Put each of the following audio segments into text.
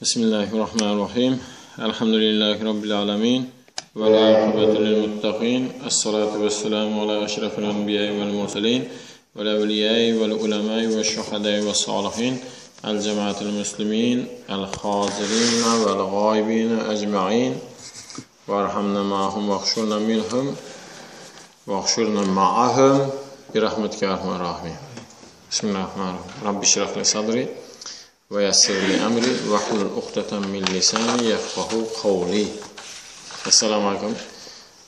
Bismillahirrahmanirrahim. Elhamdülillahi Rabbil alemin. Vel akıbetu lil muttaqin. Esselatu vesselamu ala eşrefil enbiyai vel murselin. Vel evliyai vel ulemai ve şuhadai ve salihin. El cemaatil muslimin. El hazirin vel gaibin ecma'in. Ve erhamna ma'hum ve ahşurna minhum. Ve ahşurna ma'ahum. Bir rahmetike erhamer rahimin. Bismillahirrahmanirrahim. Rabbi şirah li sadri ve yessir li emri ve hlul ukdeten min lisani yefkahu kavli. Esselamu aleyküm.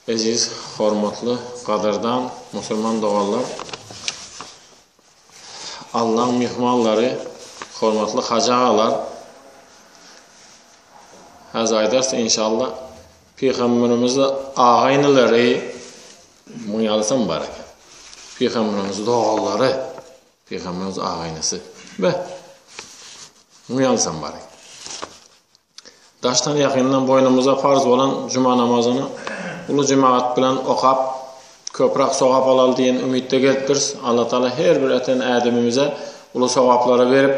Eziz, hormatly, gadyrdan musulman doganlar, Allaň myhmanlary, hormatly hajy agalar, häzir aýdarys inşallah, Pygamberimiz aga-inileri, muň ýalysam bar eken. Pygamberimiz doganlary, Pygamberimiz aga-inisi. Be. Muň ýalysam bar eken. Daşdan ýakyndan boýnumyza farz bolan juma namazyny uly jemagat bilen okap, köpräk sogap alaly diýen umytda gelipdiris. Allah Taala her bir eten ädimimize uly sogaplary berip,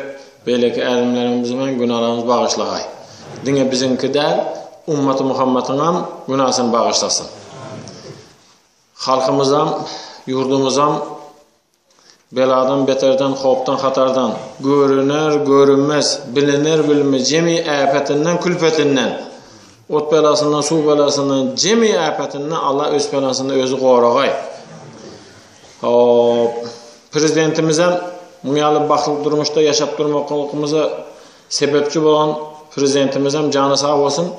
beýleki ädimlerimizi hem günälerimizi bagyşlagaý. Diňe biziňki däl, ummaty Muhammediňem günäsini bagyşlasyn. Halkymyzam, ýurdumyzam Beladan, beterden, howpdan, hatardan, görüner, görünmez, biliner, bilinmez jemi äpetinden, külpetinden, ot belasyndan, suw belasyndan, jemi äpetinden Allah öz penasynda özi goragaý. Hop, prezidentimizem muň ýaly bagtly durmuşda ýaşap durmaklygymyza sebepçi bolan prezidentimizem jany sag bolsun,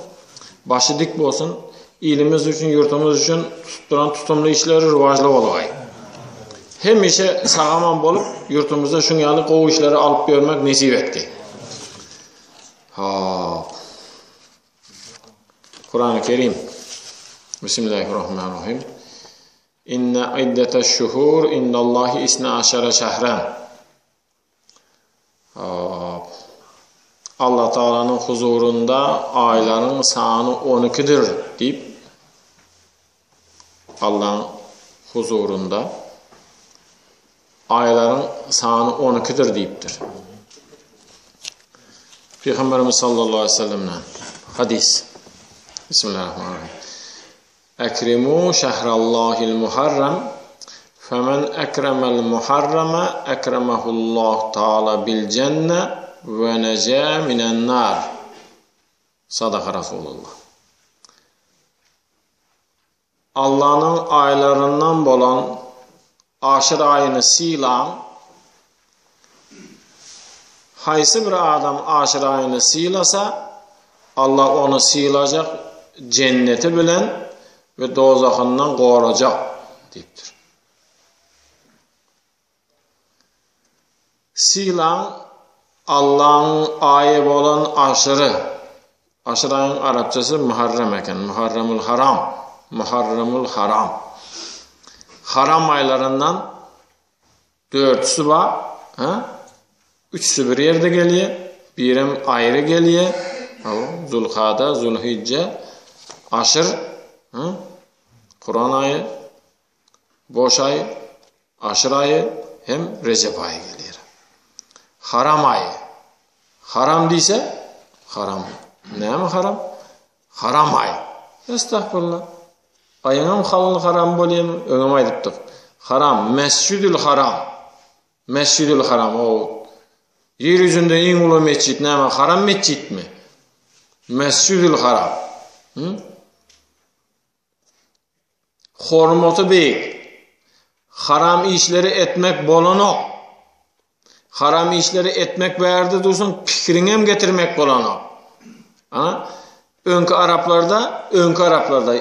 başy dik bolsun, ilimiz üçin, ýurtumyz üçin tutup duran tutumly işleri rywajly bolgaý. Hemişe sag-aman bolup, ýurtumyzda şuň ýaly gowy işleri alyp ýörmek nesip etdi. Hop. Kurany Kerim. Bismillahirrahmanirrahim. Inne iddeteş şuhur indallahi isne aşara şehren. Hop. Allah Taalanyň huzurynda aýlaryň sany 12-dir diýip Allaň huzurynda aýlaryň sany 12-dir diýipdir. Pygamberimiz sallallahu aleyhi ve sellemden hadis. Bismillahirrahmanirrahim. Ekrimu şehrallahil muharram femen ekremel muharrama ekremehullah taala bil cenne ve neca minen nar. Sadaka Rasulullah. Allanyň aýlaryndan bolan Aşyr aýyny sylaň. Haýsy bir adam Aşyr aýyny sylasa, Allah ony sylajak jenneti bilen we dowzahyndan gorajak diýipdir. Sylaň Allaň aýy bolan Aşyry. Aşyr aýyň arapçasy Muharrem eken. Muharremul Haram. Muharremul Haram. Haram aýlaryndan dörtüsi bar. Ha? Üçüsi bir ýerde gelýär, birem aýry gelýär. Zulkada, Zulhijje, Aşyr, ha? Kuran aýy, boş aý, Aşyr aýy hem Rejep aýy gelýär. Haram aýy. Haram diýse, haram. Näme haram? Haram aý. Estagfurullah. Aýyňam halyny haram bolýarmy? Öňem aýdypdyk. Haram, Mesjidül Haram. Mesjidül Haram o ýer ýüzünde iň uly mesjit näme haram mesjitmi? Mesjidül Haram. Hı? Hormaty beýik. Haram işleri etmek bolanok. Haram işleri etmek bärde dursun, pikiriňem getirmek bolanok. Ana, öňki araplarda, öňki araplarda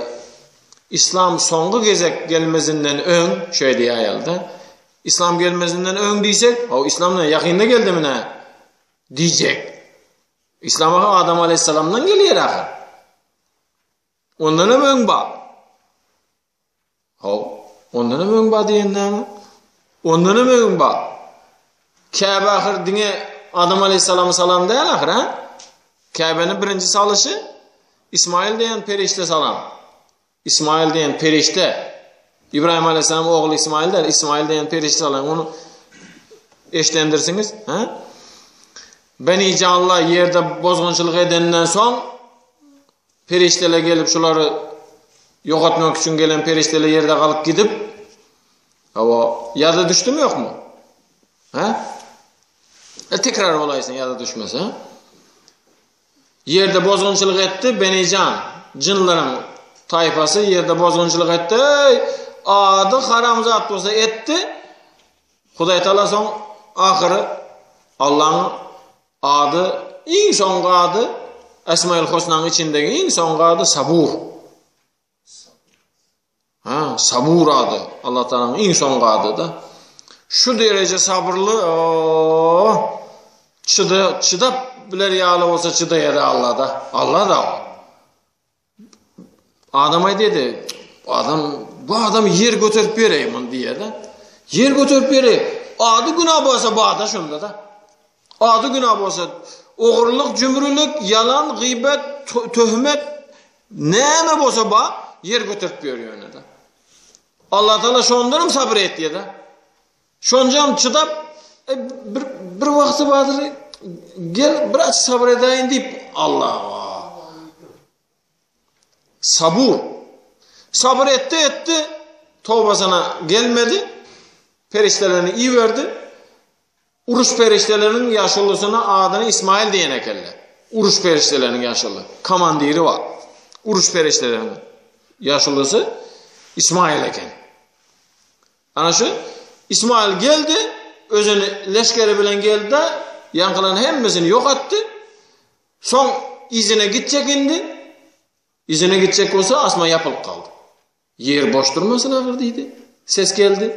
İslam soňky gezek gelmezinden öň, şeý diýýärdi. İslam gelmezinden öň diýsek, o İslamdan ýakynda geldi mine diýjek. İslam Adam aleyhisselamdan gelýär ahyr. Ondanam öň bar. Haw, ondanam öň bar diýen näme? Ondanam öň bar. Käbe ahyr diňe Adam aleyhissalama salam däl ahyr, ha? Käbeni birinji salyşy İsmail diýen perişde salam. İsmail diýen perişde. İbrahim aleyhissalam ogly İsmail däl, İsmail diýen perişde salam. Onu eşdendirsiňiz, ha? Beni Janlar ýerde bozgunçylyk edenden soň perişdeler gelip şulary ýok etmek üçin gelen perişdeler ýerde galyp gidip hawa ýada düşdümi ýokmy? Hä? E tekrar bolaýsyn ýada düşmese. Ýerde bozgunçylyk etdi Benijan, jynlaryň taýpasy ýerde bozgunçylyk etdi. Ady haram zat bolsa etdi. Hudaý Taala soň ahyry Allaň ady iň soňky ady Esmaül Husnanyň içindeki iň soňky ady Sabur. Ha, Sabur ady. Allah Taalanyň iň soňky ady-da. Şu dereje sabyrly, o çyda, çydap biler ýaly bolsa çydaýar Allah-da. Allah da. Adam aýdýardy, adam bu adam ýer göterip bereýin muny diýýär-de. Ýer göterip bereýin. Ady günä bolsa bada şonda-da. Ady günä bolsa ogurlyk, jümrülik, ýalan, gybet, töhmet näme bolsa ba ýer göterip berýär ýöne-de. Allah Taala şondanam sabyr etýär-de. Şonjam çydap e, bir bir wagty bardyr gel biraz sabyr edäýin diýip Allah. Sabur. Sabyr etdi etdi. Tobasyna gelmedi. Perişdelerini iberdi. Uruş perişdeleriniň ýaşulusyna adyny Ismail diýen ekenler. Uruş perişdeleriniň ýaşuly, komandiri bar. Uruş perişdeleriniň ýaşulusy Ismail eken. Ana şu Ismail geldi, özüni leşgeri bilen geldi-de, ýaňkylaryň hemmesini ýok etdi. Soň yzyna gitjek indi. Yzyna gitjek bolsa asman ýapylyp galdy. Ýer boş durmasyn ahyr diýdi. Ses geldi.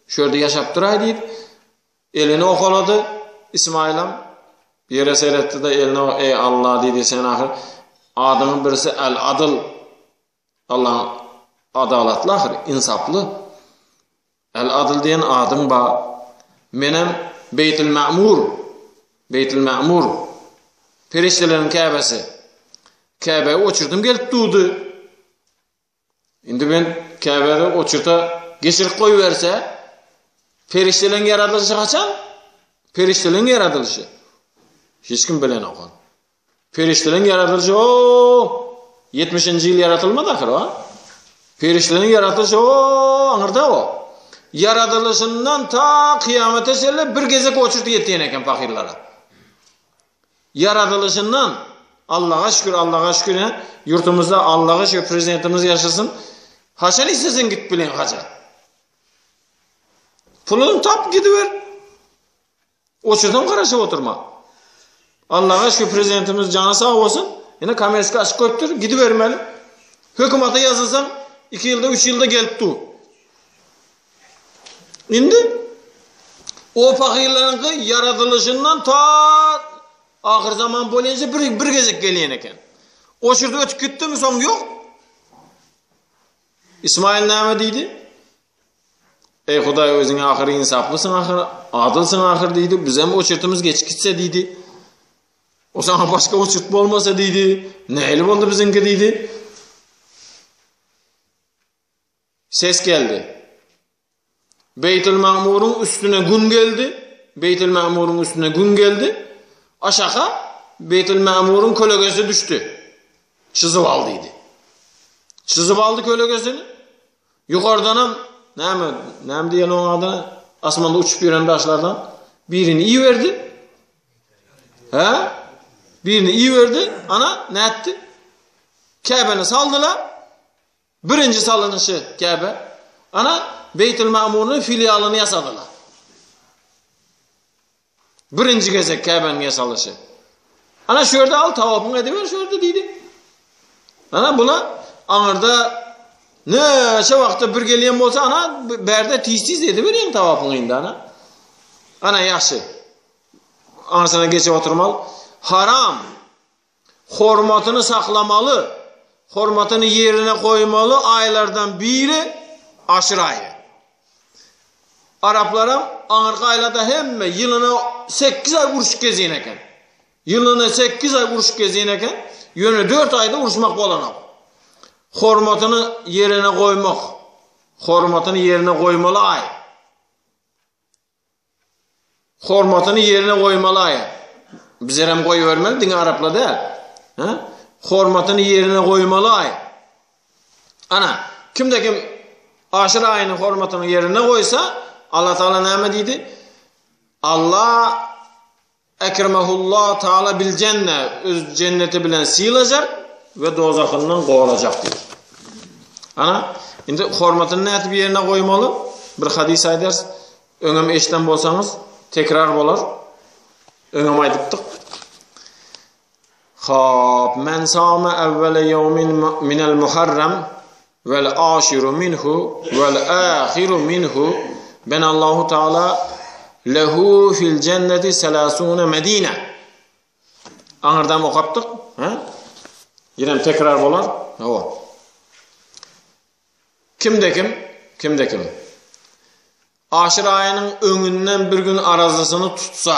Şu ýerde ýaşap duraý diýip, elini okalady. Ismaýylam ýere seretdi-de, elini eý Allah diýdi, sen ahyr adyňyň birisi El-Adyl. Allaň adalatly ahyr, ynsaply. El-Adyl diýen adyň bar. Menem Beýtil Ma'mur, Beýtil Ma'mur, perişdeleriň Käbesi. Käbäge oçurdym gelip durdy. Indi men Käbäde oçurta geçirip goýberse, perişdeleriň ýaradylyşy haçan? Perişdeleriň ýaradylyşy. Hiç kim bilenok ony. Perişdeleriň ýaradylyşy o 70-nji ýyl ýaratylmady ahyr o. Perişdeleriň ýaradylyşy o aňyrda o. Ýaradylyşyndan ta kyýamata çenli bir gezek oçurt ýetýän eken pahyrlara. Ýaradylyşyndan Allaha şükür, Allaha şükür, he? Ýurtumyzda Allaha şükür prezidentimiz ýaşasyn. Haçan isleseň git bilen haja. Puluny tap gidiber. Oçurdan garaşyp oturma. Allaha şükür prezidentimiz jany sag bolsun. Ýene kommersiýa açyk goýupdyr, gidibermeli. Hökümete ýazylsaň 2 ýylda, 3 ýylda gelip dur. Indi o pahyrlaryňky ýaradylyşyndan ta ahyr zaman bolýança bir, bir gezek gelýän eken. O şurada ötüp gitdimi soň ýok. İsmail näme diýdi? Ey Hudaý özüň ahyr insaplysyň ahyr, adylsyň ahyr diýdi. Biz hem oçurtymyz geçip gitse diýdi. O sana başga oçurt bolmasa diýdi. Nähili boldy biziňki diýdi. Ses geldi. Beýtil Magmuryň üstüne gün geldi. Beýtil Magmuryň üstüne gün geldi. Aşaka Beýtil Magmuryň kölegesi düşdi. Çyzyp al diýdi. Çyzyp aldy kölegesini. Ýokardanam näme, näme diýen oň adyna? Asmanda uçup ýören daşlardan birini iberdi. Hä? Birini iberdi. Ana, nätdi? Käbeni saldylar. Birinji salynyşy Käbe. Ana, Beýtil Mamuryň filialyny ýasadylar. Birinji gezek Käbäniň ýasalyşy. Ana şu ýerde al tawapyňy ediber şu ýerde diýdi. Ana buna aňyrda näçe wagtda bir gelýän bolsa ana bärde tiz-tiz ediberýän tawapyňy indi ana. Ana ýagşy. Aňyrsyna geçip oturmaly. Haram. Hormatyny saklamaly, hormatyny ýerine goýmaly aýlardan biri Aşyr aýy. Araplaram aňyrky aýlarda hemme ýylyna sekiz aý urşup gezýän eken. Ýylyna sekiz aý urşup gezýän eken, ýöne dört aýda uruşmak bolanok. Hormatyny ýerine goýmak, hormatyny ýerine goýmaly aý. Hormatyny ýerine goýmaly aýa. Bizlerem goýbermeli, diňe araplar däl. Ha? Hormatyny ýerine goýmaly aý. Ana, kimde kim Aşyr aýynyň hormatyny ýerine goýsa, Allah Taala näme diýdi? Allah Ekremehullah Taala bil jenne öz jenneti bilen sylajak we dozahyndan gorajak diýdi. Ana, indi hormatyny nädip ýerine goýmaly? Bir hadys aýdarys. Öňem eşiden bolsaňyz, tekrar bolar. Öňem aýdypdyk. Hop, men sama awwala yawmin minel muharram vel aşiru minhu vel ahiru minhu ben Allahu Teala lehu fil cenneti selasune medine. Aňyrdan okapdyk, ha? Ýene tekrar bolar. Hawa. Kimde kim, kimde kim Aşyr aýynyň öňünden bir gün arazasyny tutsa,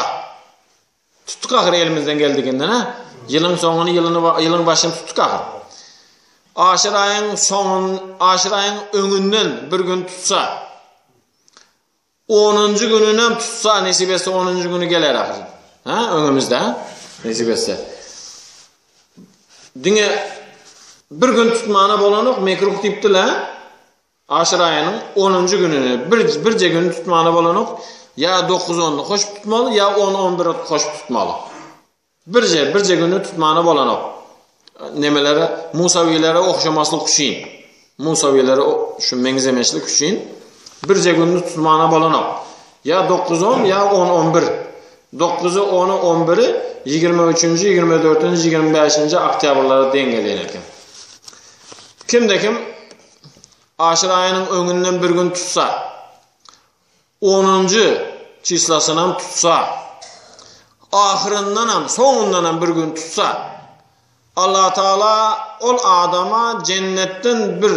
Tutduk ahyr elimizden geldiginden ha. Ýylyň soňuny, ýylyny, ýylyň başyny tutduk ahyr. Aşyr aýyň soňun, aşyr aýyň öňünden bir gün tutsa, 10-njy gününem tutsa, nesip etse 10-njy güni geler ahyr. Ha, öňümizde ha. Nesip etse. Diňe bir gün tutmana bolanok, mekruh diýipdiler. Aşyr aýynyň onunjy gününi bir birje güni tutmana bolanok. Ýa dokuz-onyny goşup tutmaly, ýa on-on biri goşup tutmaly. Birje, birje güni tutmana bolanok. Nemelere, Musawilere ogşamaslyk üçin. Musawilere şu meňzemeşlik üçin birje günü tutmana bolanok. Ýa dokuz-on, ýa on-on bir. Dokuzy, ony, on biri 23-nji, 24-nji, 25-nji oktýabrlara deň gelýän eken. Kimde-kim Aşyr aýynyň öňünden bir gün tutsa, onunjy çislasynam tutsa, ahyryndanam, soňundanam bir gün tutsa, Allatagala ol adama jennetden bir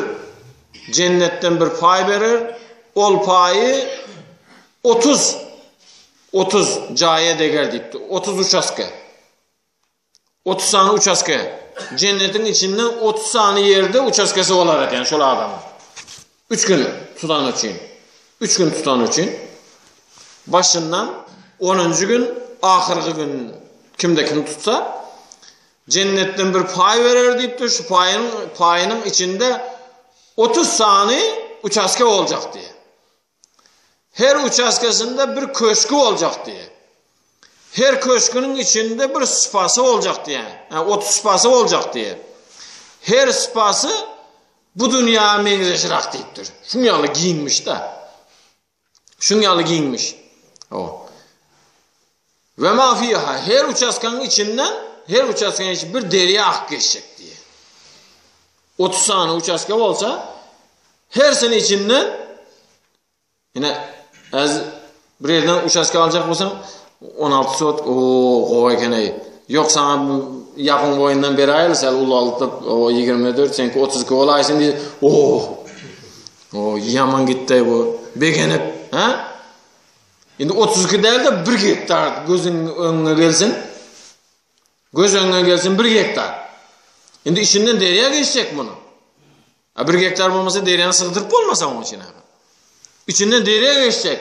jennetden bir paý berer, ol paýy 30 30 jaýa deger diýipdir. 30 uçastka. 30 sany uçaska. Jennetiň içinde 30 sany ýerde uçaskasy bolar eken şol adamyň. 3 gün tutan üçin. 3 gün tutan üçin. Başyndan 10-njy gün ahyrky gün kimde kim tutsa jennetden bir paý berer diýipdir. Şu paýyň paýynyň içinde 30 sany uçaska boljak diýip. Her uçastkasynda bir köşgi boljak diýýär. Her köşgüniň içinde bir spasy boljak diýýär. Ýa 30 spasy boljak diýýär. Her spasy bu dünýä meňzeşirak diýipdir. Şuň ýaly giňmiş-de. Şuň ýaly giňmiş. O. Ve ma fiha her uçastkanyň içinden her uçastkanyň içi bir derýa akyp geçjek diýýär. 30 sany uçastka bolsa, hersini içinden ine az bir yerden uçastka aljak bolsaň 16 sot o gowy eken ey. Ýok saňa ýapyň boýundan beräýeli sel ulaldyp o 24 seňki 32 bolaýsyn diýip o o ýaman gitdi bu begenip ha Indi 32 däl-de 1 gektar gözüň öňüne gelsin. Göz öňüne gelsin 1 gektar. Indi içinden derýa geçjek muny. A 1 gektar bolmasa derýany sygdyryp bolmasa onuň içine. İçinden derýa geçjek.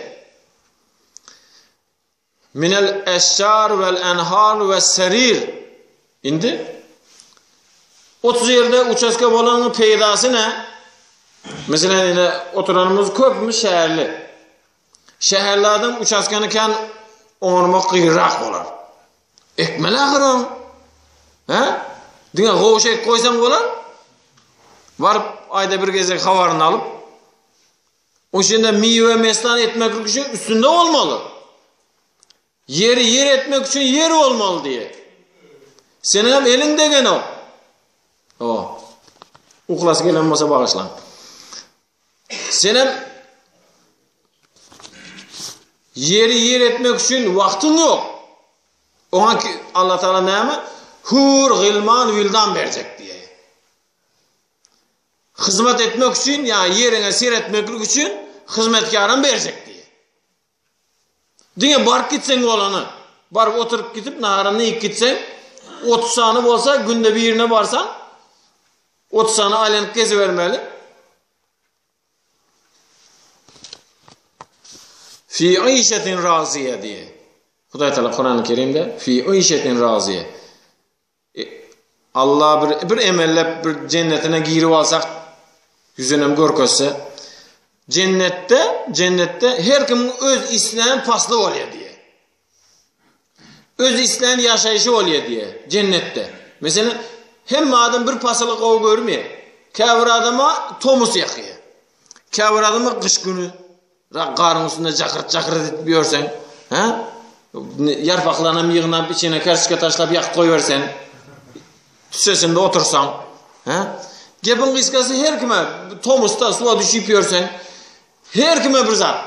Minel eşşar vel enhar ve serir. Indi 30 ýerde uçaska bolanyň peýdasy ne? Mesela ine oturanymyz köpmi şäherli. Şäherli adam uçaskany kän oňarmak gyrak bolar. Ekmeli ahyr oň. He? Diňe gowy şey goýsaň bolar. Baryp aýda bir gezek habaryny alyp, o içinde miwe mestan etmeklik üçin üstünde bolmaly. Ýeri ýer etmek üçin ýer bolmaly diýe. Seniň hem eliň degenok. O. Uklasy gelen bolsa bagyşlaň. Senem ýeri ýer etmek üçin wagtyň ýok. Oňa Allah Taala näme? Hur, gylman, wildan berjek diýýär. Hyzmat etmek üçin, ýa ýeriňe seretmeklik üçin hyzmatkaram berjek diýýär. Diňe baryp gitseň bolany. Baryp oturyp gidip naharyny iýip gitseň, 30 sany bolsa günde birine barsaň, 30 sany aýlanyp gezibermeli. Fi işetin raziye diye. Hudaý Taala Kurany Kerimde fi işetin raziye. E, Allah bir bir emellep bir cennetine girip alsak ýüzünem görkezse cennetde cennetde her kimiň öz islän pasly bolýar diýe. Öz islän ýaşaýşy bolýar diýe cennetde. Meselem hemme adam bir pasyly gowy görmeýär. Käbir adama tomus ýakýar. Käbir adama gyş güni Rak garyň üstünde jakyrt-jakyrt edip ýörseň, hä? Ýarpaklarynam ýygnap içine kerçke taşlap ýakyp goýberseň, tüssesinde otursaň, hä? Gepiň gysgasy her kime tomusda suwa düşüp ýörseň, her kime bir zat.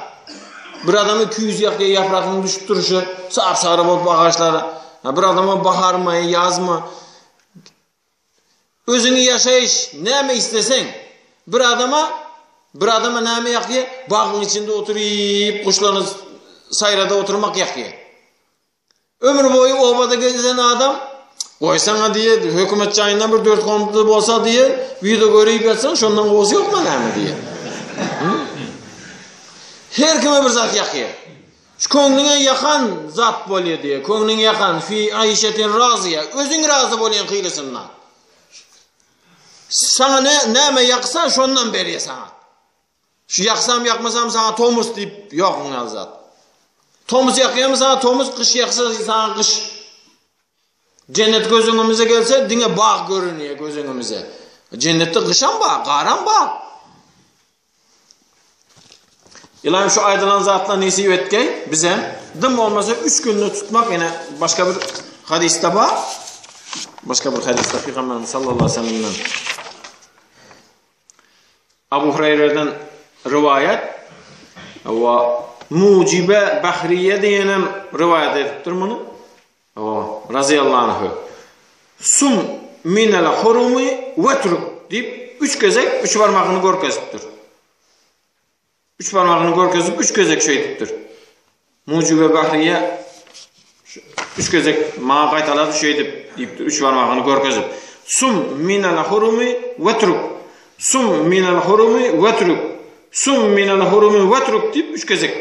Bir adama küýz ýakýar, ýapragyň düşüp durşy, sap-sary bolup agaçlar. Bir adama baharmy, ýazmy? Özüňi ýaşaýyş näme isleseň bir adama bir adama näme ýakýa bagyň içinde oturyp guşlaryny saýrada oturmak ýakýa. Ömür boýy obada gezen adam goýsaňa diýe hökümet jaýyndan bir dört komnatly bolsa diýe video görüp ýatsaň şondan gowusy ýokmy näme diýe. Her kime bir zat ýakýa. Şu köňlüňe ýakan zat bolýa diýýär. Köňlüňe ýakan fi aýşetin razyýa. Özüň razy bolýan hylysyndan. Saňa ne näme ýaksa şondan berýär saňa. Şu ýaksam ýakmasam saňa tomus diýip ýok muňa zat. Tomus ýakýarmy saňa tomus, gyş ýaksa saňa gyş. Jennet göz öňümize gelse diňe bag görünýär göz öňümize. Jennetde gyşam bar, garam bar. Ylaýym şu aýdylan zatlar nesip etgeý bize. Dym bolmasa 3 günde tutmak ýene başga bir hadysda bar. Başga bir hadysda Pygamberimiz sallallahu aleyhi ve sellemden Abu Hureyre'den riwayat we Mucibe Bahriye diýenem riwayat edipdir muny. O, razyýallahu anhu. Sum minel hurumi wetruk diýip, üç gezek üç barmagyny görkezipdir. Üç barmagyny görkezip, üç gezek şeýdipdir. Mujibe Bahriýe üç gezek maňa gaýtalady şeýdip diýipdir, üç barmagyny görkezip. Sum minel hurumi wetruk. Sum minel hurumi wetruk. Sum minel hurumi wetruk diýip üç gezek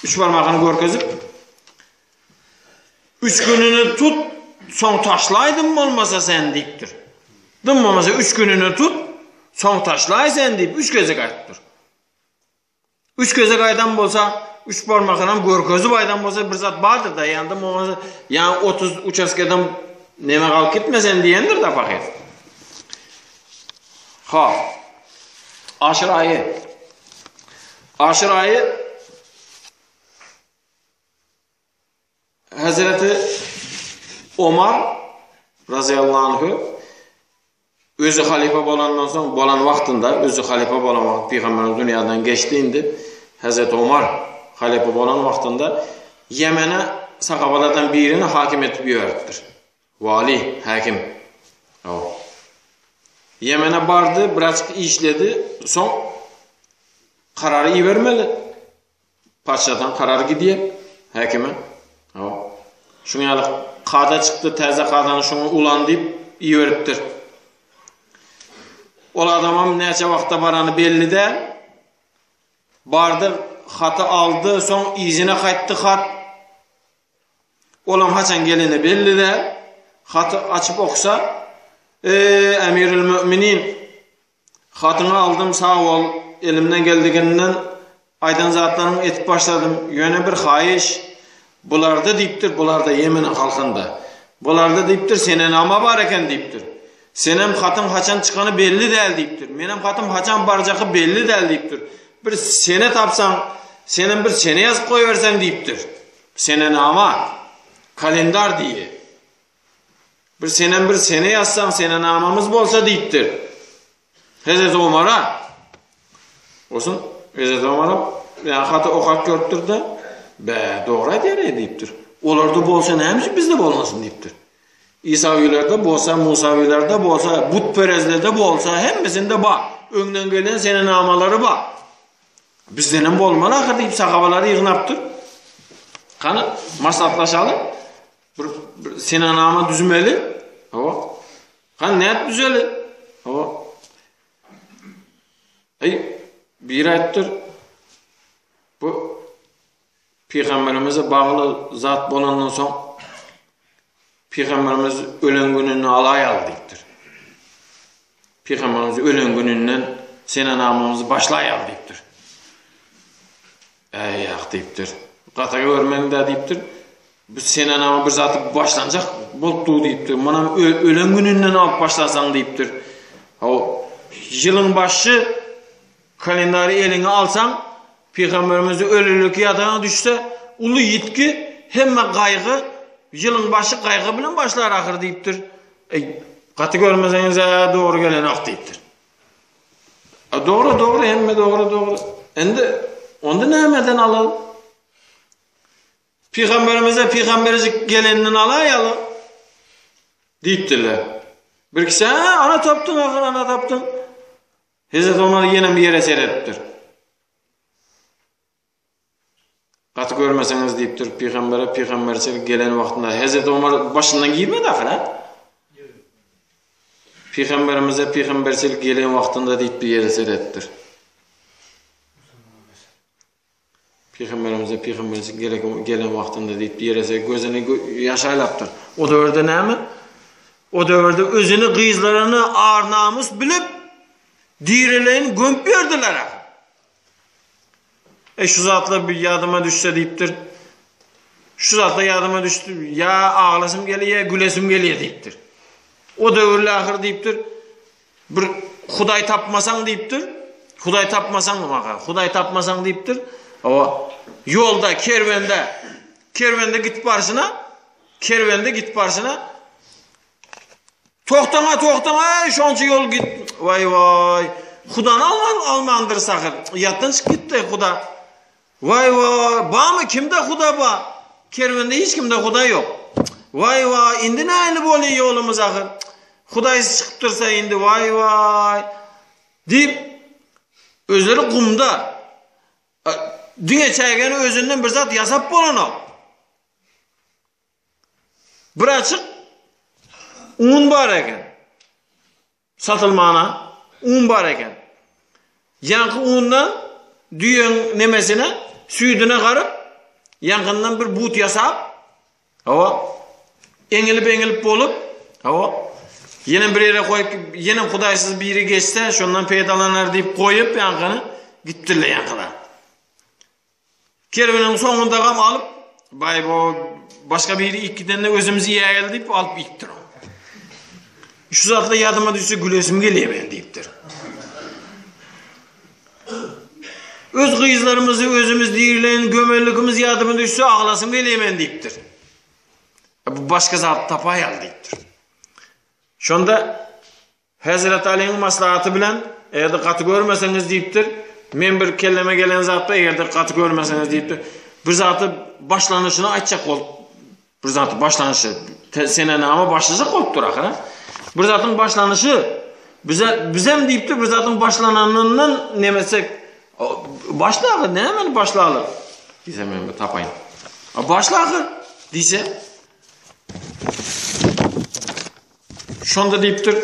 üç barmagyny görkezip Üç gününi tut, soň taşlaýdym bolmasa sen diýipdir. Dym bolmasa üç gününi tut, soň taşlaý sen diýip üç gezek aýtdyr. Üç gezek aýdan bolsa, üç barmakynam görkezip aýdan bolsa bir zat bardyr da, ýa dym bolmasa, ýa 30 uçastkadan neme galyp gitme sen diýendir da pahyr. Ha. Aşyr aýy. Aşyr aýy Hezreti Omar razyýallahu anhu özi halypa bolandan soň bolan wagtynda özi halypa bolan wagt pygamberimiz dünýäden geçdi indi. Hezreti Omar halypa bolan wagtynda Ýemene sahabalardan birini hakim etip ýörüpdir. Wali, hakim. Ýemene bardy, birazcık işledi, soň karary ibermeli. Patyşadan karar gidýär häkime. Hawa. Şuň ýaly kada çykdy, täze kadany şoňa ulan diýip iberipdir. Ol adamam näçe wagtda barany belli däl. Bardy, haty aldy, soň yzyna gaýtdy hat. Olam haçan geleni belli däl. Haty açyp oksa, Eý, Emirül Müminin, Hatyňy aldym sag bol, elimden geldiginden aýdan zatlaryňy etip başladym, ýöne bir haýyş, bularda diýipdir, bularda Ýemeniň halkynda, bularda diýipdir senenama bar eken diýipdir, senem hatyň haçan çykany belli däl diýipdir, menem hatym haçan barjaky belli däl diýipdir, bir sene tapsaň, senem bir sene ýazyp goýberseň diýipdir, senenama, kalendar diýi. Bir senem bir sene ýazsaň senenamamyz bolsa diýipdir. Hezreti Omara. Olsun Hezreti Omara ýa haty okap görüpdir-de, be, dogry aýdýar diýipdir. Olarda bolsa näme üçin bizde bolmasyn diýipdir. Isawilerde bolsa, Musawilerde bolsa, butperezlerde bolsa hemmesinde bar. Öňden gelen senenamalary bar. Bizdenem bolmaly ahyr diýip sahabalary ýygnapdyr. Hany maslahatlaşaly. Bir, bir senenama düzmeli. Hawa. Hany nädip düzeli? Hawa. Ey, biri aýtdyr. Bu. Pygamberimize bagly zat bolandan soň Pygamberimiz ölen gününi alaýaly diýipdir. Pygamberimiz ölen gününden senenamamyzy başlaýaly diýipdir. Äý ýak diýipdir. Gata görmeň-dä diýipdir. Bu senenama bir zat başlanjak bolup dur diýipdir. Munam ölen gününden alyp başlasaň diýipdir. Haw, ýylyň başy Kalendary eliňe alsaň, Pygamberimizi ölülik ýadaňa düşse, uly ýitgi, hemme gaýgy, ýylyň başy gaýgy bilen başlar ahyr diýipdir. Eý, gaty görmeseňiz-ä dogry gelenok diýipdir. A dogry, dogry, hemme dogry, dogry. Indi onda nämeden alaly? Pygamberimize pygamberjik geleninden alaýaly diýipdirler. Bir kişi, ana tapdyň ahyr, ana tapdyň. Hezreti Omar ýenem ýere seredipdir. Gaty görmeseňiz diýipdir, pygambere pygamberçilik gelen wagtynda Hezreti Omar başyndan girmedi ahyr, ha? Pygamberimize pygamberçilik gelen wagtynda diýip bir ýere seredipdir. Pygamberimize pygamberçilik gelen wagtynda diýip ýere gözüni ýaş aýlapdyr. O döwürde näme? O döwürde özüni gyzlaryny ar-namys bilip dirileýin gömüp ýördüler. E şu zatlar bir ýadyma düşse diýipdir. Şu zatlar ýadyma düşdi. Ýa aglasym gelýär, ýa gülesim gelýär diýipdir. O döwürler ahyr diýipdir. Bir Hudaý tapmasaň diýipdir. Hudaý tapmasaň maňa, Hudaý tapmasaň diýipdir. Hawa, ýolda, kerwende, kerwende gidip barşyna, kerwende gidip barşyna Togtaňa, togtaňa, eý, şonça ýol git. Waý, waý. Hudany alman, almandyr sahyr. Ýatdan çykyp gitdi Huda. Waý waý, bamy kimde huda ba? Kerwende hiç kimde huda ýok. Waý waý, indi nähili bolýa ýolumyz ahyr? Hudaýsyz çykyp dursa indi waý waý. Diýip, özleri gumda. Diňe çägeni özünden bir zat ýasap bolanok. Bir açyk un bar eken. Satylmana un bar eken. Ýaňky undan düýeň nemesine, süýdüne garyp, ýaňkyndan bir but ýasap, hawa, eňilip-eňilip bolup, hawa, ýene bir ýere goýup, ýene hudaýsyz biri geçse, şondan peýdalanar diýip goýup ýaňkyny gitdiler ýaňkylar. Kerweniň soňundagam alyp, baý bu başga biri iýip gidende özümiz iýäýeli diýip alyp iýipdir. Şu zatlar ýadyma düşse gülesim gelýär men diýipdir. Öz gyzlarymyzy özümiz dirilen gömelligimiz ýadyma düşse aglasym gelýär men diýipdir. Bu başga zat tapaýaly diýipdir. Şonda Hezreti Alynyň maslahaty bilen, eger-de gaty görmeseňiz diýipdir, men bir kelleme gelen zatda eger-de gaty görmeseňiz diýipdir, bir zady başlanyşyny aýtjak bolup, bir zady başlanyşy, senenama başlajak bolup dur ahyr. Bir zadyň başlanyşy, bize bizem diýipdir, bir zadyň başlananyndan nemetsek, başla ahyr, nämeni başlaly? Diýse men bir tapaýyn. Başla ahyr diýse, Şonda diýipdir,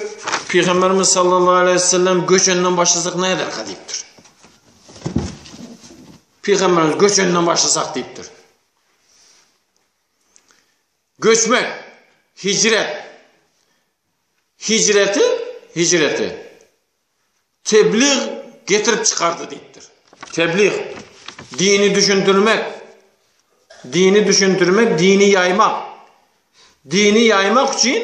Pygamberimiz sallallahu aleyhi ve sellem göçenden başlasak ne ederka diýipdir. Pygamberimiz göçenden başlasak diýipdir. Göçmek, hicret. Hicreti, hicreti tebliğ getirip çykardy diýipdir. Tebliğ, dini düşündirmek, dini düşündirmek, dini ýaýmak. Dini ýaýmak üçin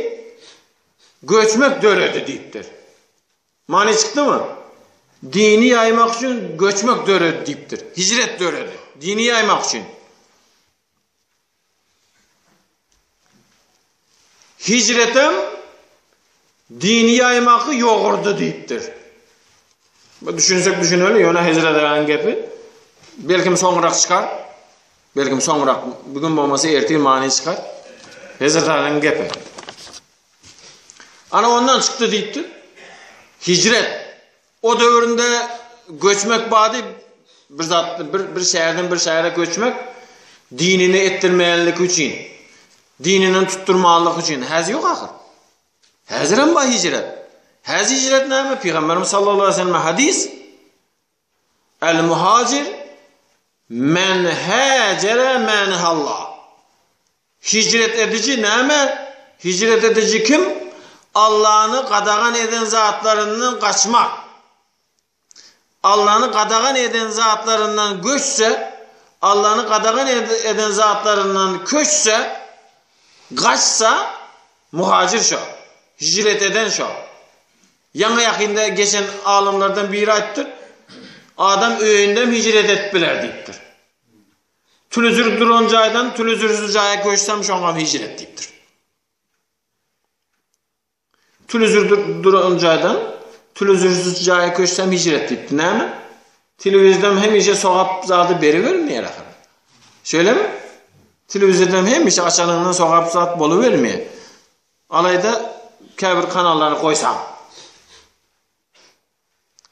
göçmek döredi diýipdir. Many çykdymy? Dini ýaýmak üçin göçmek döredi diýipdir. Hicret döredi. Dini ýaýmak üçin. Hijretem dini ýaýmaky ýogurdy diýipdir. Bu düşünsek düşüneli, ýöne Hezret Alynyň gepi belkim soňrak çykar. Belkim soňrak, bugün bolmasa ertir many çykar. Hezret Alynyň gepi. Ana ondan çykdy diýipdir. Hijret O döwründe göçmek bady bir zat bir bir şäherden bir şähere göçmek dinini etdirmeýänlik üçin. Dinini tutdurmanlyk üçin. Häzir ýok ahyr. Häzir hem bar hijret. Häzir hijret näme? Pygamberimiz sallallahu aleyhi ve sellem hadis El muhacir. Men hajere men halla. Hijret ediji näme? Hijret ediji kim? Allany gadagan eden zatlaryndan gaçmak. Allany gadagan eden zatlaryndan göçse, Allany gadagan eden zatlaryndan köçse, gaçsa, muhajir şo. Hijret eden şo. Ýaňy ýakynda geçen alymlardan biri aýtdyr, Adam öýündem hijret edip biler diýipdir. Tülüzür duran jaýdan tülüzürsiz jaýa göçsem şoňam hijret diýipdir. Tülüzür duran jaýdan tülüzürsiz jaýa köçsem hijret diýipdir. Näme? Telewizordan hemişe sogap zady beribermeýär ahyr. Şeýlemi? Telewizordan hemişe açanyňdan sogap zat bolubermeýär. Alaýda käbir kanallary goýsaň.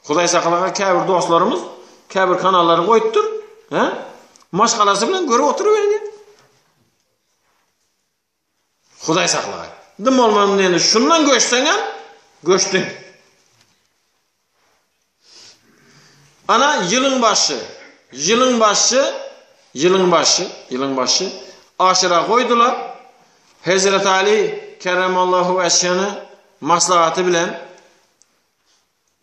Hudaý saklaga käbir dostlarymyz käbir kanallary goýupdyr, he? Maşgalasy bilen görüp oturyberýär. Hudaý saklaga. Dym bolman diýende şundan göçseňem göçdüň. Ana ýylyň başy, ýylyň başy, ýylyň başy, ýylyň başy aşyra goýdular. Hezret Ali kerremallahu weçhini maslahaty bilen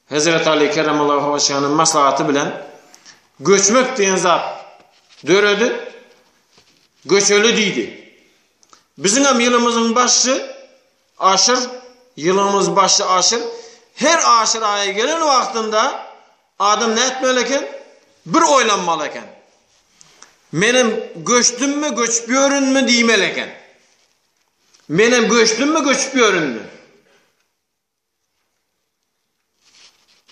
Hezret Ali kerremallahu weçhini maslahaty bilen göçmek diýen zat döredi. Göçeli diýdi. Biziň hem ýylymyzyň başy Aşyr, ýylymyz başy aşyr. Her aşyr aýy gelen wagtynda adam nätmeli eken? Bir oýlanmaly eken. Menem göçdümmi, göçüp ýörünmi diýmeli eken. Menem göçdümmi, göçüp ýörünmi?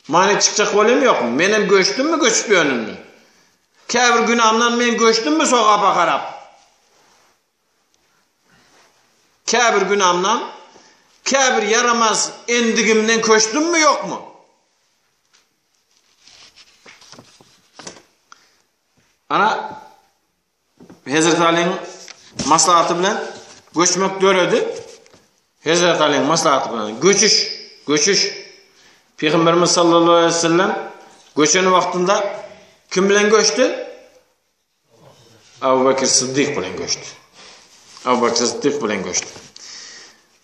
Many çykjak bolýam ýokmy? Menem göçdümmi, göçüp ýörünmi? Käbir günamdan men göçdümmi sogapa garap? Käbir günamdan, käbir ýaramaz endigimden köçdümmi ýokmy? Ana, Hezreti Alyň maslahaty bilen göçmek döredi. Hezreti Alyň maslahaty bilen göçüş, göçüş. Pygamberimiz sallallahu aleyhi ve sellem göçen wagtynda kim bilen göçdi? Abu Bekir Siddik bilen göçdi. Abu Bekir Siddik bilen göçdi.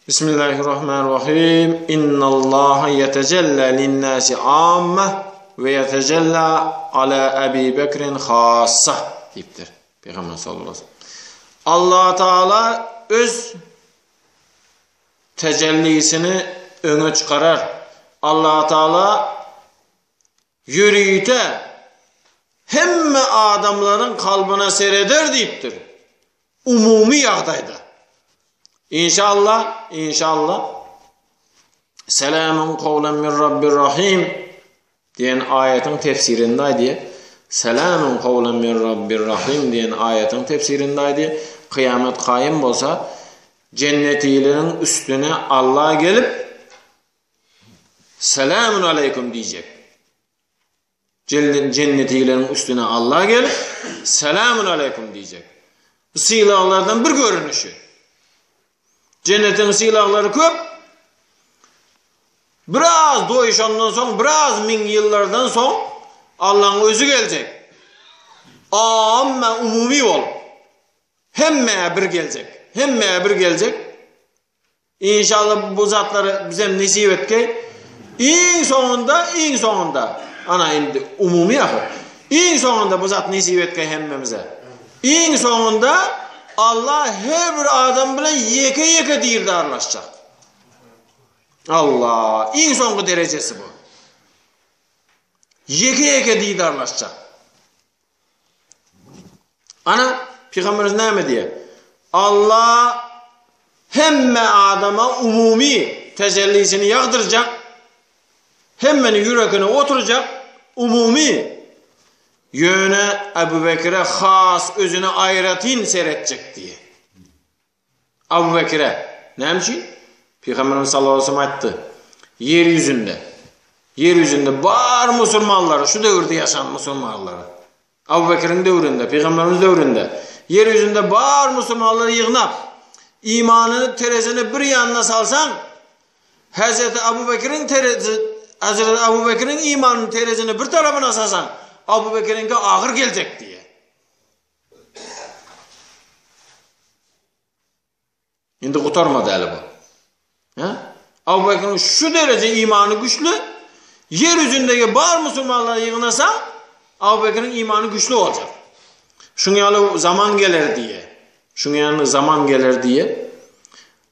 Bismillahirrahmanirrahim. Innallaha yetecella linnasi amma ve yetecella ala Ebi Bekrin hassa diýipdir. Peygamber sallallahu aleyhi ve sellem. Allah Teala öz tecellisini öňe çykarar. Allah Teala ýörite hemme adamlaryň kalbyna sereder diýipdir. Umumy ýagdaýda. Inşallah, inşallah. Selamun kowlan min Rabbir Rahim diýen aýatyň tefsirinde aýdýar. Selamun kowlan min Rabbir Rahim diýen aýatyň tefsirinde aýdýar. Kyýamat kaýym bolsa, jennetileriň üstüne Allah gelip Selamun aleýkum diýjek. Jennetileriň üstüne Allah gelip, Selamun aleýkum diýjek. Bu sylaglardan bir görnüşi. Jennetiň sylaglary köp. Biraz doýuşandan soň, biraz miň ýyllardan soň Allaň özi geljek. Amma umumy bolup. Hemmä bir geljek. Hemmä bir geljek. Inşallah bu zatlary bizem nesip etgeý. Iň soňunda, iň soňunda, ana indi umumy ahyr. Iň soňunda bu zat nesip etgeý hemmemize. Iň soňunda Allah her bir adam bilen ýeke-ýeke dirdarlaşjak. Allah, iň soňky derejesi bu. Ýeke-ýeke didarlaşjak. Ana, Pygamberimiz näme diýýär? Allah hemme adama umumy tejellisini ýagdyrjak, hemmeni ýürekine oturjak, umumy. Ýöne Ebu Bekire has özüne aýratyn seretjek diýýär. Abu Bekire, Näme üçin? Pygamberimiz sallallahu aleyhi ve sellem aýtdy, Ýer ýüzünde, ýer ýüzünde bar musulmanlary, şu döwürde ýaşan musulmanlary, Abu Bekiriň döwründe, Pygamberimiz döwründe, ýer ýüzünde bar musulmanlary ýygnap, imanyny terezini bir ýanyna salsaň, Hezreti Abu Bekiriň terezi, Hezreti Abu Bekiriň imanyny terezini bir tarapyna salsaň, Abu Bekiriňki agyr geljek diýýär. Indi gutarmady häli bu. Hä? Abu Bekriň şu dereje imany güçli, ýer ýüzündegi bar musulmanlary ýygnasaň, Abu Bekriň imany güçli boljak. Şuň ýaly zaman geler diýe. Şuň ýaly zaman geler diýe.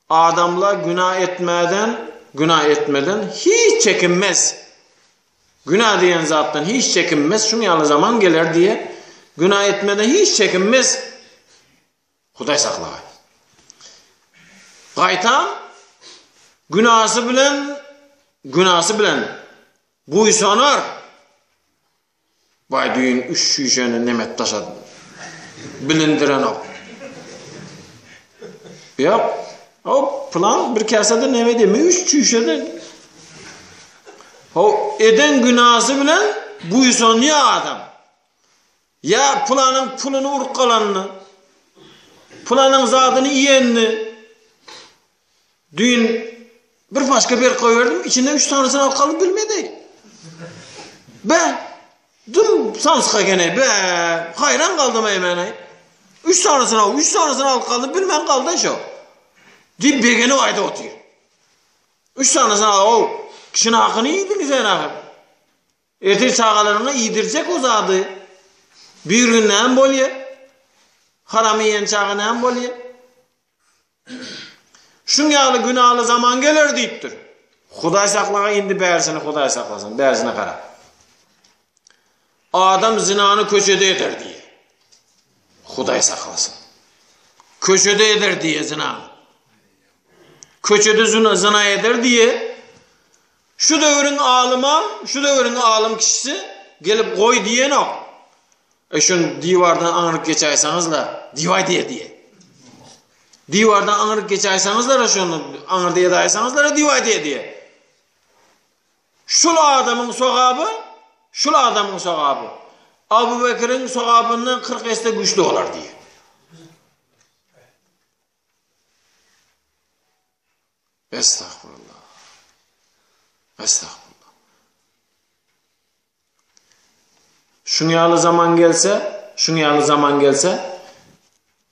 Adamlar günah etmeden, günah etmeden hiç çekinmez. Günah diýen zatdan hiç çekinmez. Şuň ýaly zaman geler diýe. Günah etmeden hiç çekinmez. Hudaý saklagaý. Gaýtam günasy bilen günasy bilen buýsanar. Baý düýn üç şüşeni nemet daşadym. Bilindirenok. Ýok. O plan bir käsede neme diýme üç şüşede. Ho eden günasy bilen buýsanýar adam. Ýa pylanyň puluny urkalanyny, pylanyň zadyny iýenini düýn bir paçka berip goýberdim, içinden üç sanysyny alyp galyp bilmedi. Be, düm samsyk eken-eý, be, haýran galdym-eý men-eý. Üç sanysyny al, üç sanysyny alyp galdy, bilmän galdy şo. Diýip begenip aýdyp otyr. Üç sanysyny al, o kişiniň hakyny iýdiň sen ahyr. Ertir çagalaryňa iýdirjek o zady. Bir gün näme bolýa? Haram iýen çaga näme bolýa? Şuň ýaly günaly zaman geler diýipdir. Hudaý saklaga indi bärsini Hudaý saklasyn, bärsine gara. Adam zinany köçede eder diýe. Hudaý saklasyn. Köçede eder diýe zinany. Köçede zina, zina eder diýe. Şu döwrüň alymam, şu döwrüň alym kişisi gelip goý diýenok. E şuny diwardan aňryk geçäýseňizle, diwaý diýe diýe. Diwardan aňryk geçäýseňizler şuny aňyrda ýadaýsaňyzlar diwaý diýe diýe. Şul adamyň sogaby, şul adamyň sogaby Abu Bekiriň sogabyndan 40 esse güýçli bolar diýe. Estagfurullah. Estagfurullah. Şuň ýaly zaman gelse, şuň ýaly zaman gelse,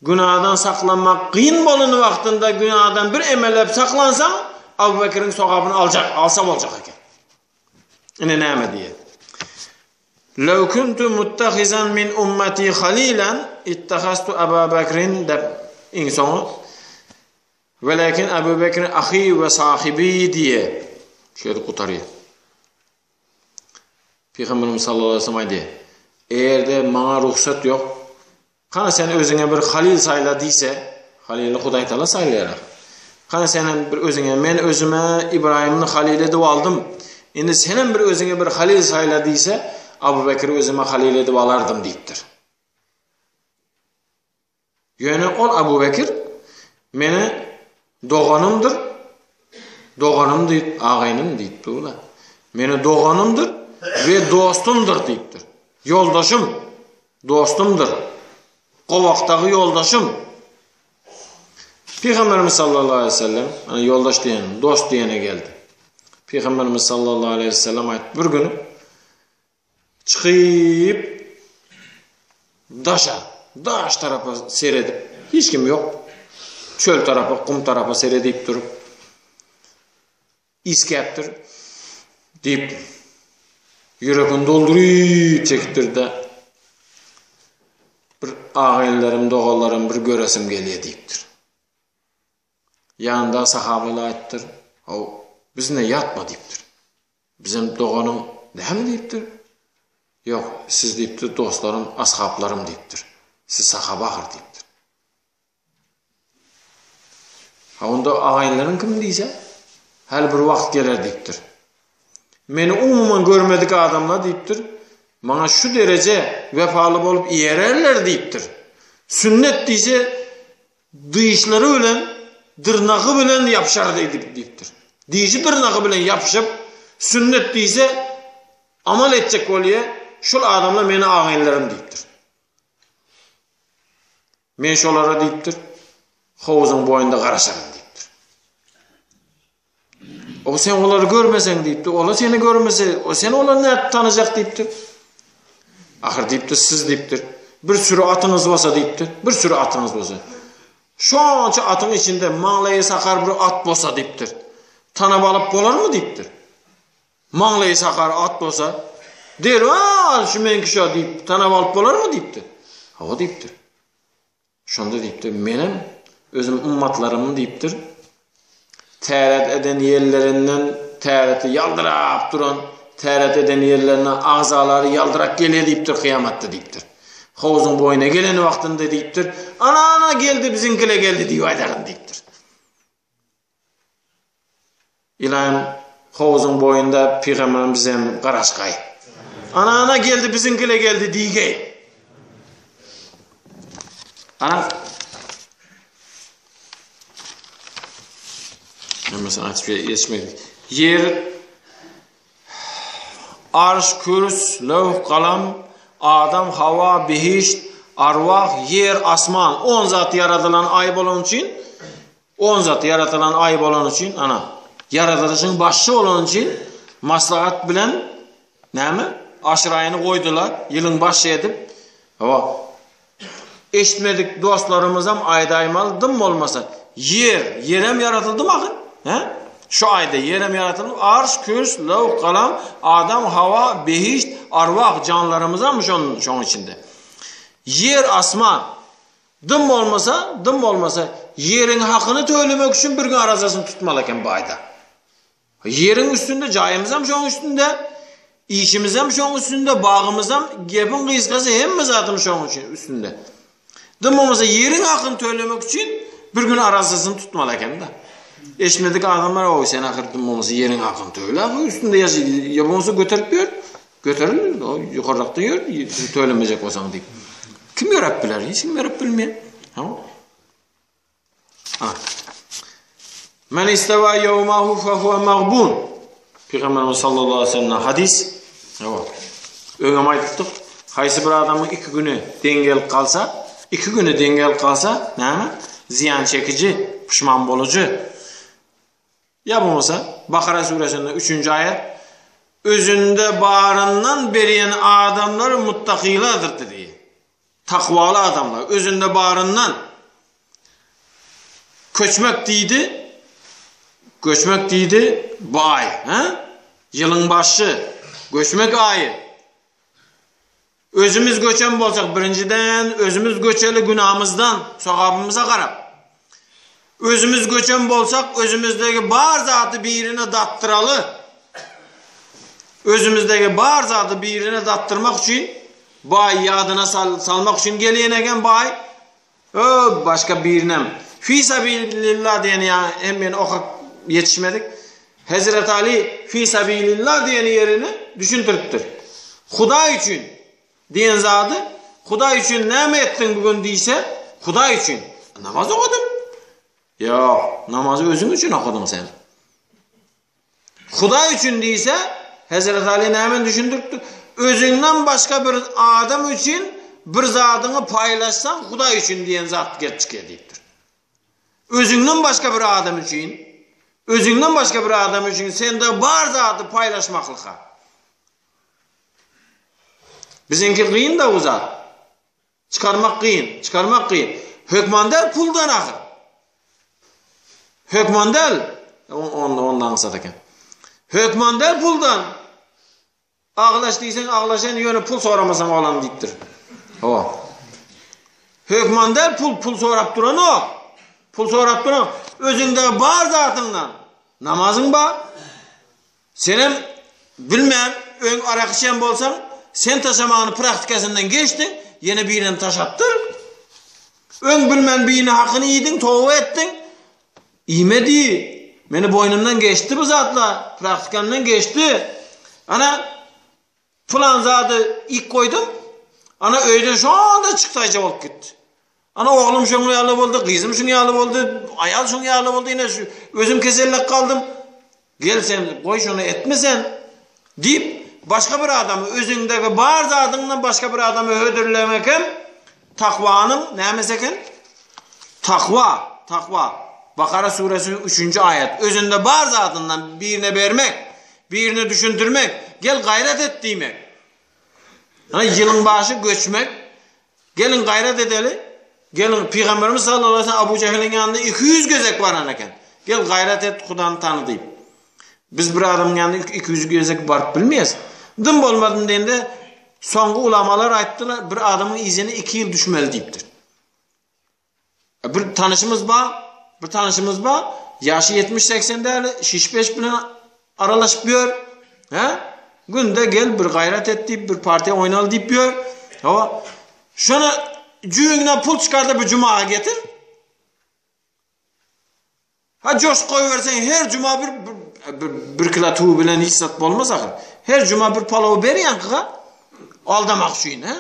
günadan saklanmak kyn bolan wagtynda günadan bir emelep saklansaň, Abu Bekiriň sogabyny aljak, alsa boljak eken. Ine näme diýýär? Lew kuntu muttahizan min ummati halilan ittahastu Aba Bekrin dep iň soňy Welakin Abu Bekr ahi we sahibi diýe. Şeýle gutarýar. Pygamberimiz sallallahu aleyhi ve sellem aýdýar. Eger-de maňa rugsat ýok, kana sen özüňe bir halil saýla diýse, halili Hudaý Taala saýlaýar. Kana sen hem bir özüňe, men özüme Ibrahimni halil edip aldym. Indi sen hem bir özüňe bir halil saýla diýse, Abu Bekri özüme halil edip alardym diýipdir. Ýöne ol Abu Bekir meni doganymdyr, doganym diýip, agaýnym diýip dur-da. Meni doganymdyr we dostumdyr diýipdir. Ýoldaşym, dostumdyr. Gowakdagy ýoldaşym. Pygamberimiz sallallahu aleyhi ve sellem, ana ýoldaş diýen, dost diýene geldi. Pygamberimiz sallallahu aleyhi ve sellem aýtdy, bir gün Çykyp daşa, daş tarapa seredip, hiç kim ýok. Çöl tarapa, gum tarapa seredip durup, iskäpdir diýip, ýüregini dolduryp çekipdir-de, bir agaýynlarym, doganlarym bir göresim gelýär diýipdir. Ýanyndaky sahabalar aýtdyr, Haw, bizine ýatma diýipdir. Bizem doganyň näme diýipdir? Ýok, siz diýipdir, dostlarym, ashaplarym diýipdir. Siz sahaba ahyr diýipdir. Ha onda agaýynlaryň kim diýse, häli bir wagt geler diýipdir. Meni umuman görmedik adamlar diýipdir, maňa şu dereje wepaly bolup ýererler diýipdir. Sünnet diýse, Dişleri bilen, dyrnagy bilen ýapyşar diýipdir. Dişi dyrnagy bilen ýapyşyp, sünnet diýse, amal etjek bolýar, şol adamlar meni agynlarym diýipdir. Men şolara diýipdir, howzuň boýunda garaşaryn diýipdir. O sen olary görmeseň diýipdir. Olar seni görmese, o sen olary nädip tanajak diýipdir. Ahyr diýipdir, siz diýipdir. Bir sürü atyňyz bolsa diýipdir. Bir sürü atyňyz bolsa. Şonça atyň içinde maňlaýy sakar bir at bolsa diýipdir. Tanap alyp bolarmy diýipdir. Maňlaýy sakar at bolsa, derhal şu meňki şo diýip tanap alyp bolarmy diýipdir. Hawa diýipdir. Şonda diýipdir, menem özüm ymmatlarymyň diýipdir, täret eden ýerlerinden täreti ýaldyrap duran, täret eden ýerlerinden agzalary ýaldyrap gelýär diýipdir kyýamatda diýipdir. Howzuň boýuna gelen wagtynda diýipdir, ana-ana geldi biziňkile geldi diýip aýdaryn diýipdir. Ylaýym howzuň boýunda pygamberimiz bizem garaşgaý. Ana-ana geldi biziňkile geldi diýgeý. Ana Hemmesini açyp geçmedik. Ýer Arş, kürs, lewh, galam, Adam, Hawa, behişt, arwah, ýer, asman, on zat ýaradylan aý bolany üçin On zat ýaradylan aý bolany üçin, ana, ýaradylyşyň başy bolany üçin maslahat bilen näme? Aşyr aýyny goýdular, ýylyň başy edip. Hawa. Eşitmedik dostlarymyzam aýdaýmaly dym bolmasa. Ýer, ýerem ýaratyldymy ahyr? Hä? Şu aýda ýerem ýaratyldy. Arş, kürs, lewh, galam, Adam, Hawa, behişt, arwah, janlarymyzam şoň şoň içinde. Ýer, asman. Dym bolmasa, dym bolmasa, ýeriň hakyny tölemek üçin bir gün arazasyny tutmaly eken bu aýda. Ýeriň üstünde jaýymyzam şoň üstünde, işimizem şoň üstünde, bagymyzam, gepiň gysgasy hemme zadym şoň üçin üstünde. Dym bolmasa ýeriň hakyny tölemek üçin bir gün arazasyny tutmaly eken-de. Eşitmedik adamlar, oý sen ahyr dym bolmasa ýeriň hakyny töle, üstünde ýaşa, ýa bolmasa göterip ýör. Göteril, o ýokarrakda ýör, tölemejek bolsaň diýip. Kim ýöräp biler? Hiç kim ýöräp bilmeýär. Ha. Ha. Men istawa ýawmahu fa huwa magbun. Pygamberimiz sallallahu aleyhi ve sellem hadis. Hawa. Öňem aýdypdyk. Haýsy bir adamyň iki güni deň gelip galsa, iki güni deň gelip galsa, näme? Zyýan çekiji, puşman bolujy. Ýa bolmasa, Bakara süresinde üçünji aýat, Özünde baryndan berýän adamlar muttakylardyr diýýär. Takwaly adamlar, özünde baryndan. Köçmek diýdi, göçmek diýdi, baý, hä? Ýylyň başy, göçmek aýy. Özümiz göçen bolsak birinjiden özümiz göçeli günamyzdan sogabymyza garap. Özümiz göçen bolsak özümizdegi bar zady birine datdyraly. Özümizdegi bar zady birine datdyrmak üçin baý ýadyna sal, salmak üçin gelýän eken baý. Ö başga birinem. Fi sabilillah diýen ýa hem men okap ýetişmedik. Hezret Ali fi sabilillah diýen ýerini düşündiripdir. Hudaý üçin diýen zady Hudaý üçin näme etdiň bu gün diýse, Hudaý üçin namaz okadym. Ýok, namazy özüň üçin okadyň sen. Hudaý üçin diýse, Hezret Ali näme düşündiripdir? Özüňden başga bir adam üçin bir zadyňy paýlaşsaň, Hudaý üçin diýen zat gelip çykýar diýipdir. Özüňden başga bir adam üçin, özüňden başga bir adam üçin sende bar zady paýlaşmaklyka. Biziňki kyn-da bu zat. Çykarmak kyn, çykarmak kyn. Hökman däl puldan ahyr. Hökman däl. Onda onda aňsat eken. Hökman däl puldan. Aglaş diýseň aglaşan ýöne pul soramasaň olam diýipdir. Hawa. Hökman däl pul pul sorap duranok. Pul sorap duran özüňde bar zatyňdan. Namazyň bar. Senem bilmän öň arak içen bolsaň, sen taşamany praktikasyndan geçdiň, ýene birine taşapdyr. Öň bilmän birine hakyny iýdiň, toba etdiň. Iýme diý. Meni boýnumdan geçdi bu zatlar, praktikamdan geçdi. Ana Pylan zady iýip goýdum. Ana öýden şonda çyksaýja bolup gitdi. Ana oglum şoň ýaly boldy, gyzym şuň ýaly boldy, aýal şuň ýaly boldy, ine şu özüm kesellek galdym. Gel sen, goý şuny etme sen diýip, başga bir adamy özüňdäki bar zadyňdan başga bir adama hödürlemek hem takwanyň nämesi eken? Takwa, takwa. Bakara suresi 3-nji aýat. Özünde bar zadyndan birine bermek. Birine düşündirmek, gel gaýrat et diýmek. Ana ýylyň başy göçmek. Geliň gaýrat edeli. Geliň, Pygamberimiz sallallahu aleyhi ve sellem Abu Jehiliň ýanyna 200 gezek baran eken. Gel gaýrat et, Hudany tany diýip. Biz bir adamyň ýanyna 200 gezek baryp bilmeýäs. Dym bolmadym diýende, soňky ulamalar aýtdylar, bir adamyň yzyna 2 ýyl düşmeli diýipdir. Bir tanyşymyz bar, bir tanyşymyz bar, ýaşy 70-80 däl, şiş-beş bilen aralaşyp ýör. Hä? Günde gel bir gaýrat et diýip, bir partiýa oýnaly diýip ýör. Hawa. Şony jübüňden pul çykar-da bir jumaga getir. Ha joş goýberseň her juma bir bir, bir kilo tüwi bilen hiç zat bolmaz ahyr. Her juma bir palaw ber ýaňkyga. Aldamak üçin, he?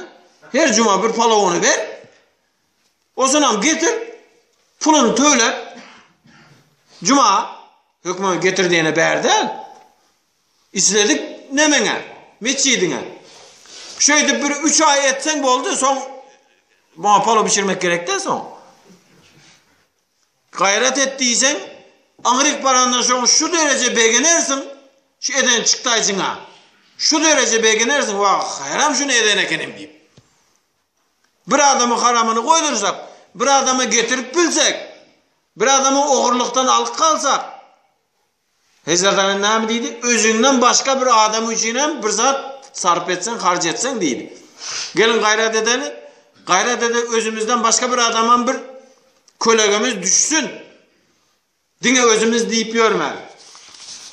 Her juma bir palawyny ber. Osunam getir. Puluny töläp. Juma hökman getir diýene bär däl. Isledik nemeňe, metjidiňe. Şeýdip bir üç aý etseň boldy, soň maňa palaw bişirmek gerek däl soň. Gaýrat et diýseň, aňryk barandan soň şu dereje begenersiň, şu eden çykdaýjyňa. Şu dereje begenersiň, wah, haýram şuny eden ekenim diýip. Bir adamy haramyny goýdursak, bir adamy getirip bilsek, bir adamy ogurlykdan alyp galsak, Hezret Aly näme diýdi? Özüňden başga bir adam üçin hem bir zat sarp etseň, harç etseň diýdi. Geliň gaýrat edeli. Gaýrat edeli özümizden başga bir adamam bir kölegemiz düşsün. Diňe özümiz diýip ýörmäli.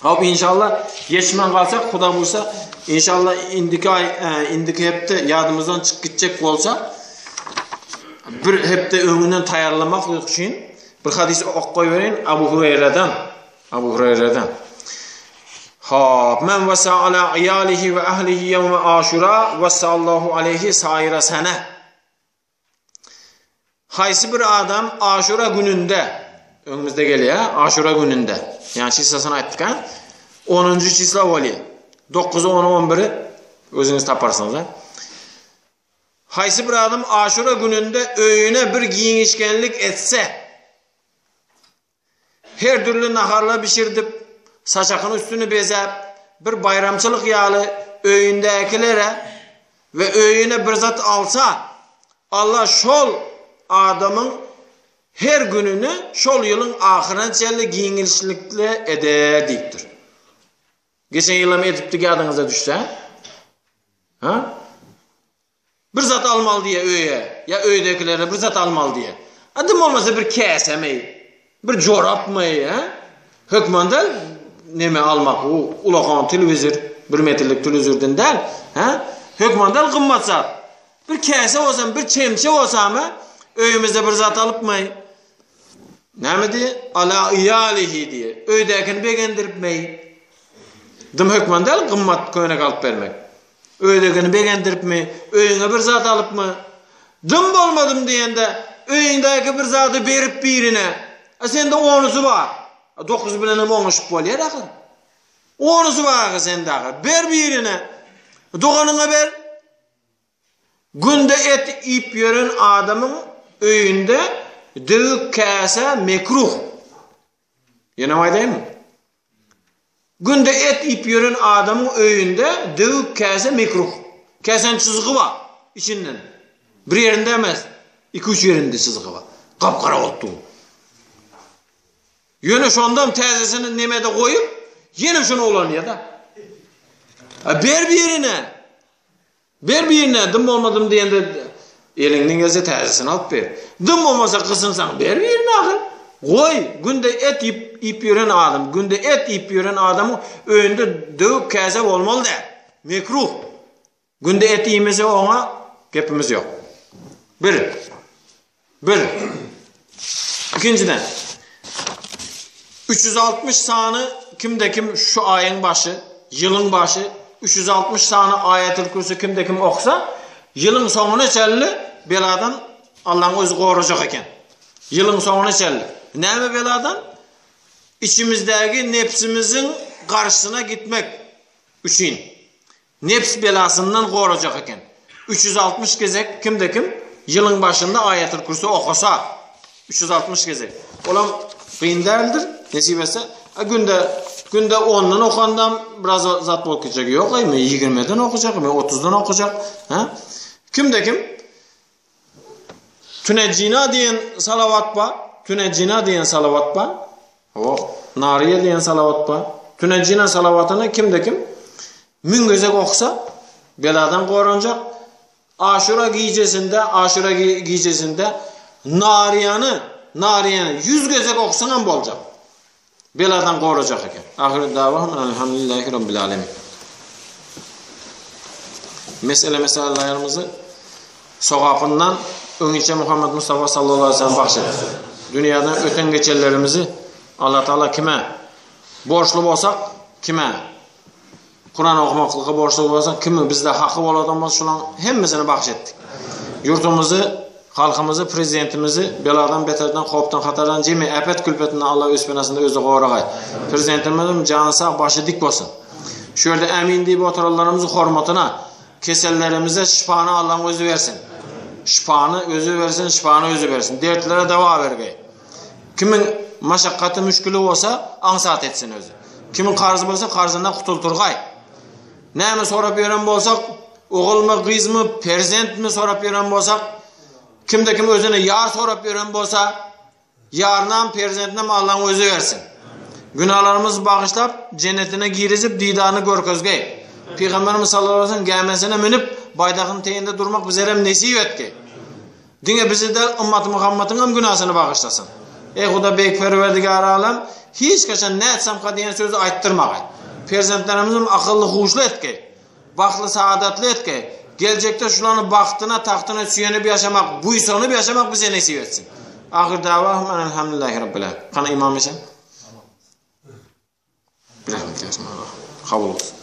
Hop inşallah geçmän galsak Huda buýursa inşallah indiki aý e, indiki hepde ýadymyzdan çykyp gitjek bolsa bir hepde öňünden taýýarlamak üçin Bir hadys ok goýberin Abu Hureyre'den. Abu Hureyre'den. Hop, men vasa ala iyalihi ve ahlihi yevme aşura ve sallahu aleyhi saira sene. Haýsy bir adam Aşura gününde öňümizde gelýär, Aşura gününde. Ýani çislasyny aýtdyk ha. 10-njy çisla bolýar. 9-y, 10-y, 11-i özüňiz taparsyňyz ha. Haýsy bir adam Aşura gününde öýüne bir giňişgenlik etse, her dürli naharlar bişirdip, saçakyň üstüni bezäp, bir baýramçylyk ýaly öýündäkilere we öýüne bir zat alsa, Allah şol adamyň her gününi şol ýylyň ahyryna çenli giňişlikli eder diýipdir. Geçen ýylam edipdik ýadyňyza düşse. Ha? Bir zat almaly diýe öýe, ýa öýdäkilere bir zat almaly diýe. A dym bolmasa bir käsemi, bir jorapmy, ha? Hökman däl neme almak, u ulakan telewizor, bir metrlik telewizordan däl, ha? Hökman däl gymmat zat. Bir käse bolsam, bir çemçe bolsam, öýümizde bir zat alypmy? Näme diýýär? Ala iýalihi diýýär. Öýdäkini begendiripmeý. Dym hökman däl gymmat köýnek alyp bermek. Öýdäkini begendiripmi, öýüňe bir zat alypmy? Dym bolmadym diýende, öýüňdäki bir zady berip birine. A sende onusy bar. A dokuzy bilen hem oňuşyp bolýar ahyr. Onusy bar ahyr sende ahyr. Ber birine. Doganyňa ber. Günde et iýip ýören adamyň öýünde döwük käse mekruh. Ýene aýdaýynmy? Günde et iýip ýören adamyň öýünde döwük käse mekruh. Käsäniň çyzygy bar içinden. Bir ýerinde emes, iki-üç ýerinde çyzygy bar. Gap-gara bolup dur. Ýöne şondam täzesini nemede goýup, ýene şony ulanýar-da. Ber birine. Ber birine, dym bolmadym diýende eliňden gelse täzesini alyp ber. Dym bolmasa gysynsaň ber birine ahyr. Goý, günde et iýip, iýip ýören adam, günde et iýip ýören adamyň öýünde döwük käse bolmaly däl. Mekruh. Günde et iýmese oňa gepimiz ýok. Bir. Bir. Ikinjiden, 360 sany kimde kim şu aýyň başy, ýylyň başy 360 sany Aýatul Kürsi kimde kim oksa, ýylyň soňuna çenli beladan Allaň özi gorajak eken. Ýylyň soňuna çenli. Näme beladan? Içimizdäki nebsimiziň garşysyna gitmek üçin. Nebs belasyndan gorajak eken. 360 gezek kimde kim ýylyň başynda Aýatul Kürsi okasa, 360 gezek. Olam kyn däldir, nesip etse. A günde günde ondan okandam biraz zat bolup gitjek. Ýok, aý men 20-den okajak, men 30-dan okajak. Ha? Kimde kim? Tünejjina diýen salawat bar. Tünejjina diýen salawat bar. Hawa, Nariýe diýen salawat bar. Tünejjina salawatyny kimde kim müň gezek oksa, beladan goranjak. Aşura gijesinde, Aşura gijesinde Nariýany, Nariýany 100 gezek oksaň hem boljak. Beladan gorajak eken. Ahyry dawahum elhamdülillahi rabbil alemin. Mesele meselelerimizi sogapyndan öňinçe Muhammed Mustafa sallallahu aleyhi ve sellem bahşet. Dünyadan öten geçenlerimizi Allah Teala kime borçlu bolsak, kime Kuran okumaklyga borçly bolsak, kimi bizde haky bolan bolsa şolaň hemmesini bahş etdik. Ýurtumuzy, halkymyzy, prezidentimizi beladan, beterden, howpdan, hatardan, jemi äpet külpetinden Allah öz penasynda özi goragaý. Prezidentimiziň jany sag, başy dik bolsun. Şu ýerde ämin diýip oturanlarymyzy hormatyna kesellerimize şypany Allaň özi bersin. Şypany özi bersin, şypany özi bersin. Dertlere dawa bergeý. Kimiň maşakgaty müşgili bolsa, aňsat etsin özi. Kimiň karzy bolsa, karzyndan gutultyrgaý. Näme sorap ýören bolsak, ogulmy, gyzmy, perzentmi sorap ýören bolsak, kimde kim özüne ýar sorap ýören bolsa, ýarynam, perzentinem Allaň özi bersin. Günahlarymyzy bagyşlap, jennetine girizip, didaryny görkezgeý. Pygamberimiz sallallahu aleyhi ve sellem gämesine münüp, baýdagynyň teýinde durmak bizerem nesip etgeý. Diňe bizi däl, ymmaty Muhammediň hem günäsini bagyşlasyn. Eý Huda Beýik Perwerdigary Alem, hiç haçan nätsemka diýen sözi aýtdyrmagaý. Perzentlerimizi akylly huşly etgeý. Bagtly saadatly etgeý. Geljekde şulany bagtyna, tagtyna süýenip ýaşamak, buýsanyp ýaşamak bize nesip etsin. Ahyr dawahum enelhamdülillahi rabbil alemin. Hany Imam Esen? Rahmet gelsin Allah. Kabul olsun.